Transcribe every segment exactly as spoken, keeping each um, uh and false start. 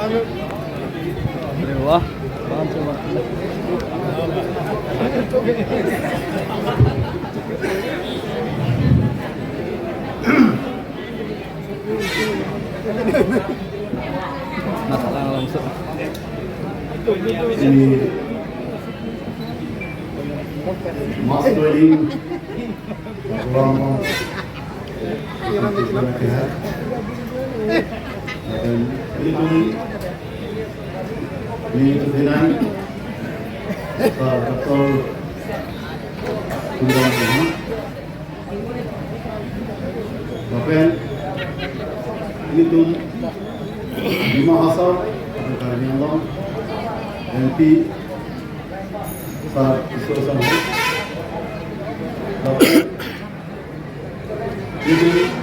Ayo, wah. Masalah langsung. Ini Mas Dwayne. Ram, ram. Dan ini, ini dengan, uh, Doktor Kundang Kumar. Lapen ilitum Dima Hasao, Karbi Anglong, M P, Sar Iswar Sangma. Lapen ilitum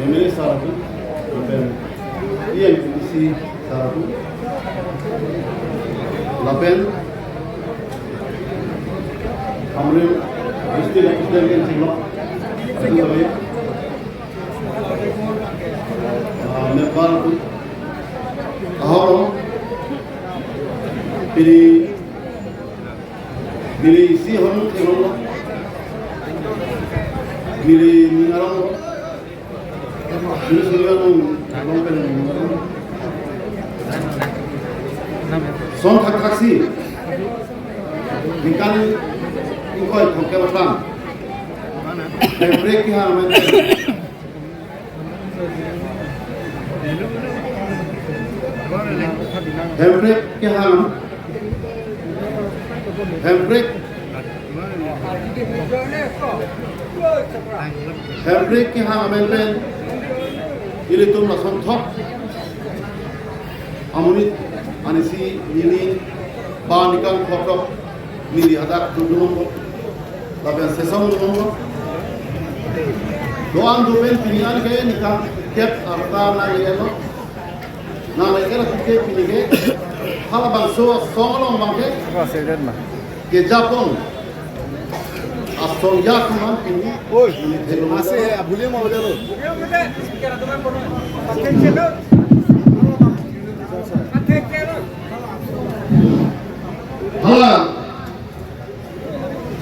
M L A sar atum, lapen E M P D C sar atum, lapen Hamren district president pen chinglo, atum kami, ah, member atum, ahok lo, pini neli isi ahormu theklonglo. Neli ning aronglo. Neli Surya nung arong pen ning aronglo. Son thakthak si. Ningkan ingkoi thomkep aphrang. Hemprek kehang amen. Hemprek kehang. Hemprek. Hemprek kehang amen pen ilitum lason thok amonit anisi neli ba ningkan thok thok neli hadak dodunlonglo. Lapen sesong dodunlonglo. Do-an do pen pini an ke ningkan kep arta nangle-etlo. Nangle-et atike pini ke halabangso asong along abang ke kejapon asong ya kuman pini. Oi, pini thelo ase, abuli mau jalo. Hala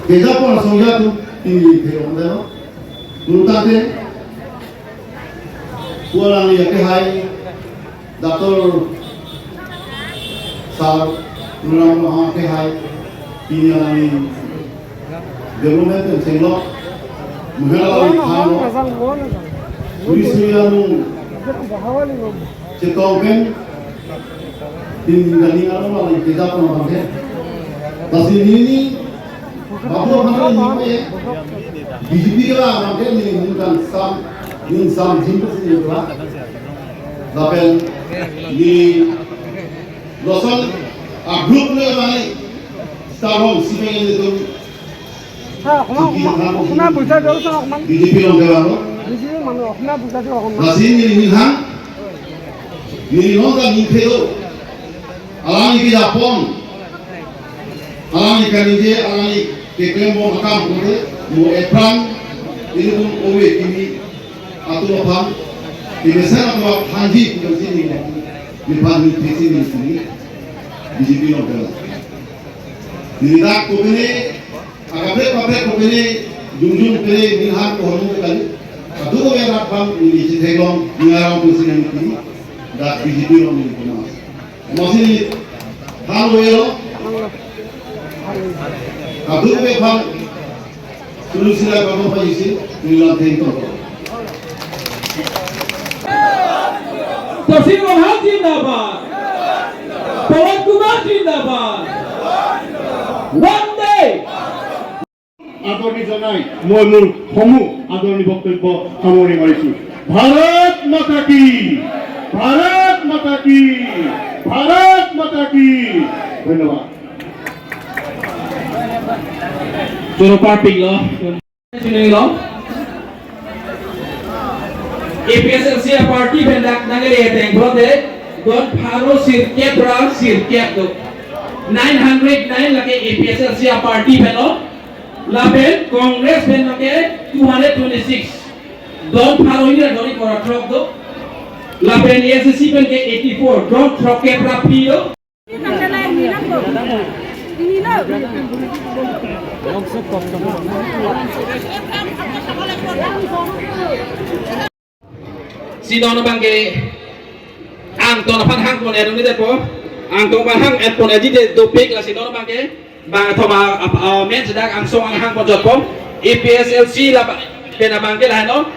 kejapon asong ya tu pini thelo manda no. Tuntate pualang ya kehai Doctor Sar Tuliram Ronghang kehai pini alangli development pen chenglo, muhela alangli thanlo, Surya nung chetong pen pini kani arong alangli kejapon abang ke. Lasi neli Babu aphan neli B J P ke la abang ke neli ningkan sam, ning sam jin pesi neli ba. Lapen neli lason a-group le mani Star Home si pen nelitum Ha, okma, okma, okma buja do sa okma. B J P along ke bang lo. B J P manu okma buja do okma. Lasi neli ning hang, neli nonta ning phe do. Alangli kejapon, alangli kaningje, alangli keklembom akam pute, mo epran, ilitum ove kimi atum aphan, kemesen atum aphanji, kemesen ni, neli phan ni, kemesen ni, B J P along ke la. Neli dak kopine, akaprek kaprek kopine, jongjong pine, ning hang kohormu kali. Kadokave rat abang neli chetheklong, ning arong pusi neli pini, dak B J P along neli pini. Masi hang lo elo. Kadokave aphan solusi la kabo pa isi, neli lam theng tong. Tuliram Ronghang zindabad. Pawan Kumar zindabad. Vande. আদৰণি জনাই মই মোৰ সমূহ আদৰণি বক্তব্য সামৰণি মাৰিছো। ভাৰত মাতা কি, ভাৰত মাতা কি, ভাৰত মাতা কি। ধন্যবাদ। Choro parpik lo. Chini lo. A P H L C a-party pen dak nangli ateng brote, don pharo sirkep ra sirkep do. Nine hundred nine lake A P H L C a-party pen lo. Lapen Congress pen ke two hundred twenty-six. Don pharo hini ra don ingkoi ra throk do. Lapen A S D C pen ke eighty-four. Don throkkep ra phli do. Si non abang ke angtong aphan hangpon er un-edetpo. Angtong aphan hang-etpon er-ji te dopik, lasi non abang ke bang athoma ap-, ah, men sedak angsong ang hangponjotpo. A P H L C lapen abang ke lahenlo.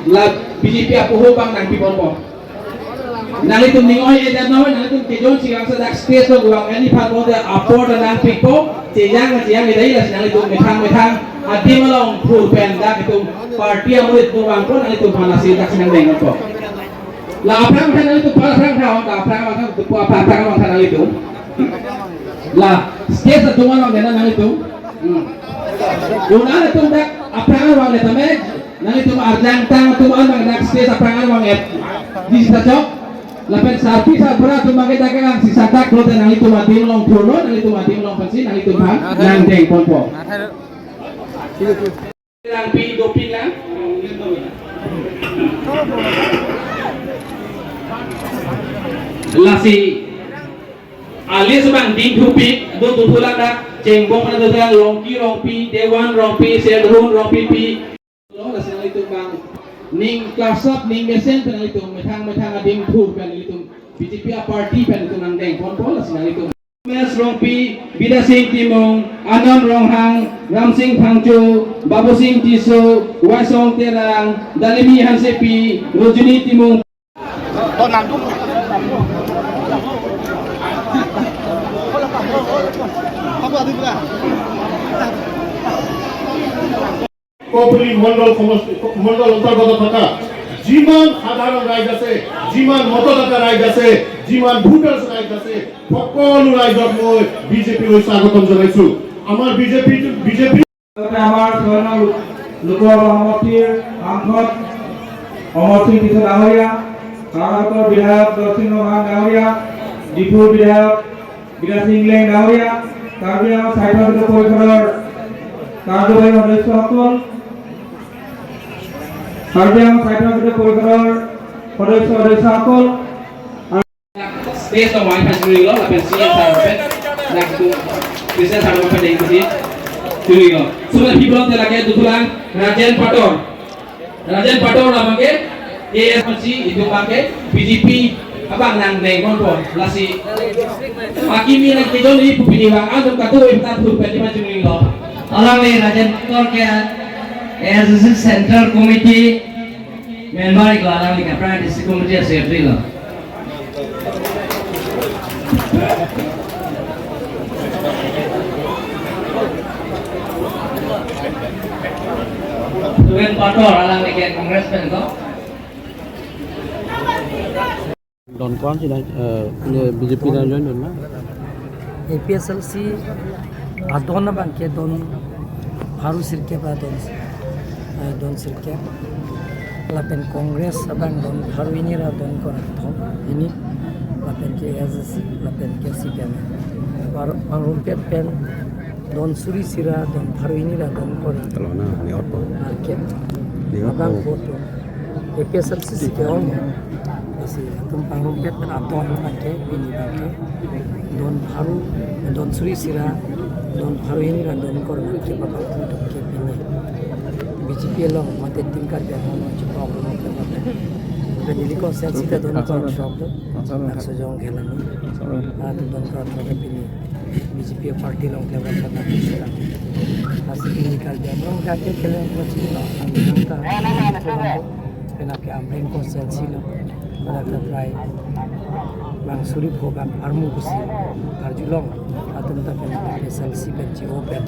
La B J P apoho abang nangpiponpo. Nanglitum ning oi-edet noi, nanglitum kejongsi lang sedak stage lo gubang ani phan bote apor ta nangpikpo, chejang chejang idai, lasi nanglitum methang methang adim along phur pen dak itum party amurit nung vangpo, nanglitum aphan lasi dak si nangdengpo. La aphrang aphrang nanglitum, aphrang aphrang, la aphrang aphrang, aphrang aphrang nanglitum. La stage atum along dena nanglitum. Hmm. Una atum dak aphrang arvang le tame, nanglitum arjang tang atum an bang dak stage aphrang arvang et. Di sita chok. Lapen sarpi sarbura atum bang dak kang si sadak lote nanglitum adim along phurlo, nanglitum adim along pensi nanglitum aphan nangdengponpo. Langpi dopik lang. Lasi alis abang dingthupik, do tuthulang dak, chengbong mana do lang Rongki Rongpi, Dewan Rongpi, Serdhun Rongpipi. Lo, lasi nanglitum bang ning klasap ning mesen pen nanglitum methang methang adim phur pen nanglitum B J P aparty pen nanglitum nangdengponpo, lasi nanglitum. Ramesh Rongpi, Bidya Sing Timung, Anand Ronghang, Ramsing Phangcho, Babusing Tisso, Waisong Terang, Dalimi Hansepi, Rojini Timung. কপুলি মণ্ডল সমষ্টি, মণ্ডল অন্তৰ্গত থকা যিমান সাধাৰণ ৰাইজ আছে, যিমান মতদাতা ৰাইজ আছে, যিমান ভোটাৰ্ছ ৰাইজ আছে, সকলো ৰাইজক মই বিজেপিলৈ স্বাগতম জনাইছো। আমাৰ বিজেপি, বিজেপি আমাৰ ছয় নং লোকসভা সমষ্টিৰ সাংসদ অমৰ সিং টিছ ডাঙৰীয়া, কামৰূপৰ বিধায়ক দলসিং ৰংহাং ডাঙৰীয়া, ডিফুৰ বিধায়ক বিদ্যা সিং ইংলেং ডাঙৰীয়া, কাৰ্বি আংলং স্বায়ত্তশাসিত পৰিষদৰ কাৰ্যবাহী সদস্যসকল, কাৰ্বি আংলং স্বায়ত্তশাসিত পৰিষদৰ সদস্য সদস্যাসকল, Stage along wine factory lo, lapen C S R pen, dak tu, business aro pen deng si, turi lo. Semua people on telake dukulang Rajen Pator. Rajen Pator abang ke, A S P C, itum abang ke, B J P, abang nangdengponpo, lasi. Akimi nangkejongri pu pini abang, atum katu ipta thu pen lima juni lo. Alangli Rajen Pator ke, A S D C Central Committee, Member iklo, alangli ke Prime District Committee Secretary lo. Suben Pator alangli ke Congress pen ko. Don ko-an si na, eh, punya B J P na join don na? A P H L C adon abang ke don pharo sirkep adon, eh, don sirkep. Lapen Congress abang don pharo hini ra don ingkoi ra kethom hini. Lapen ke A S D C, lapen ke C P I M. Pharo, pharo pet pen don suri isi ra don pharo hini ra don ingkoi ra. Kalau na, ni otpo. Arke. Ni otpo. Abang vote. A P H L C si ke-ong. Lasi atum pangrum pet pen adon abang ke, pini abang ke. Don pharo, don suri isi ra, don pharo hini ra don ingkoi ra ke bapak atum ke pini. B J P along mate tingkat dia mau cepat belum ke mate. Pen Delhi constituency ta don ingkoi ra shop tu. Laso jong ke lami. Atum don ingkoi ra ke pini. B J P party along kelabang karna bisa. Lasi pini Karbi Anglong ke ake keleng ko sini lo. Ang ta. Pena ke Amreng constituency lo. Pada ke try. Bang suri pho bang armu kusi. Karjulong. Atum ta pen A P H L C pen chi open.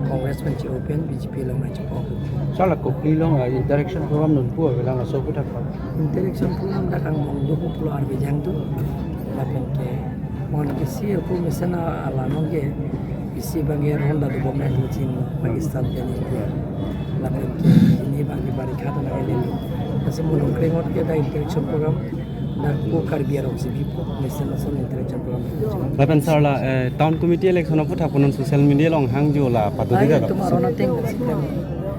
Congress pen chi open. B J P along na chi open. Sala Kopili along, ah, interaction program nonpu avelang aso pu thak. Interaction program dak angbong do pu pulo arve jang tu. Lapen ke Mon kisi aku mesen ala nong ke isi abang ke ronda do bom ek musim Pakistan ke ni ke. Lapen ke ini abang ke barikha ta nang ini. Kasi mulung krengot ke da interaction program. Ko Karbi arong si bipo, National Assembly Interaction Program. Lapen sir la, eh, Town Committee election aputhak punon social media along hangjo la pado Ai, dida. Tum aron ateng si kan.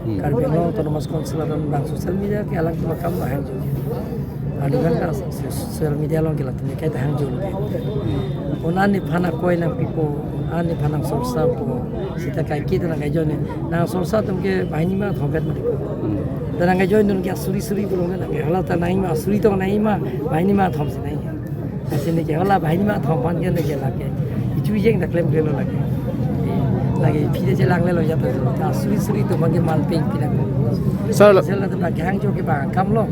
Hmm. Karbi Anglong Autonomous Council aron bang social media ke alang tum akam hangjo. Adu kan ka social media along ke latum ke hangjo. Unan ni phana koi nangpipo, unan ni phana sorsa po, sita kaike ta nangkaijoine. Nang sorsa atum ke banghini ma thom vet mati. Hmm. Ta nangkaijoine ke asuri suri pulo nang ke. Hala ta nangji ma asuri tong nangji ma banghini ma thom si nangji. Asi ne ke hala banghini ma thom aphan ke ne ke lake. Ichu jeng ta klemklelo lake. Lake phi de chelanglelo ya ta. Ta asuri suri atum aphan ke malpeng pina. Sir, la- Sel ta bang hangjo ke bang akam lo.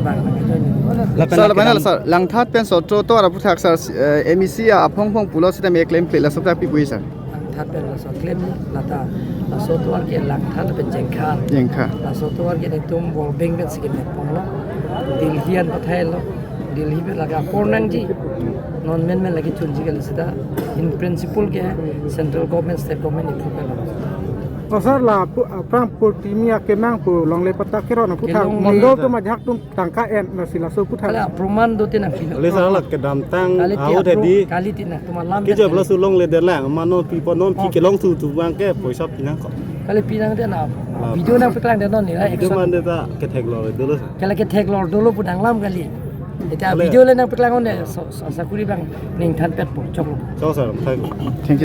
Bang nangkaijoine. Lapen sir, la- lapen sir, Langthat pen Sotro Tovar aputhak sir, eh, M E C aphong phong pulo sita me klemkle, laso ta pi pu sir. Langthat pen laso klem lata, laso tovar ke Langthat pen Jengkha. Jengkha. Laso tovar ke netum World Bank pen si kemepon lo. Delhi an pathailo. Delhi pen lake apor nangji. Non men men lake chunji kali sita. In principle ke central government, state government approve lo. Oh, sir, la pu-, aphrang purtimi akemang pu longle patta keron aputhak Kelongle. Mondol atum ajahak atum tangka en, lasi laso aputhak. Kali aproman do te nangpilo. Kali sir, la kedamtang kali ti ahut apro-, hedi. Kali ti nangtum alam kejap kan. Laso longledet lang, mano pipo non pi Oh. kelongthu thu abang ke poisa pinangkok. Kali pinang te na. Ah. Video nangpeklang det non ni, la, video action. Man det ta ketheklor dolo sir. Kali ketheklor dolo pu dang alam kali. Eta kali video le nangpeklang on de, so, so, sakuri abang ningthan petpo, choklo. Chok sir, thank you. Thank you.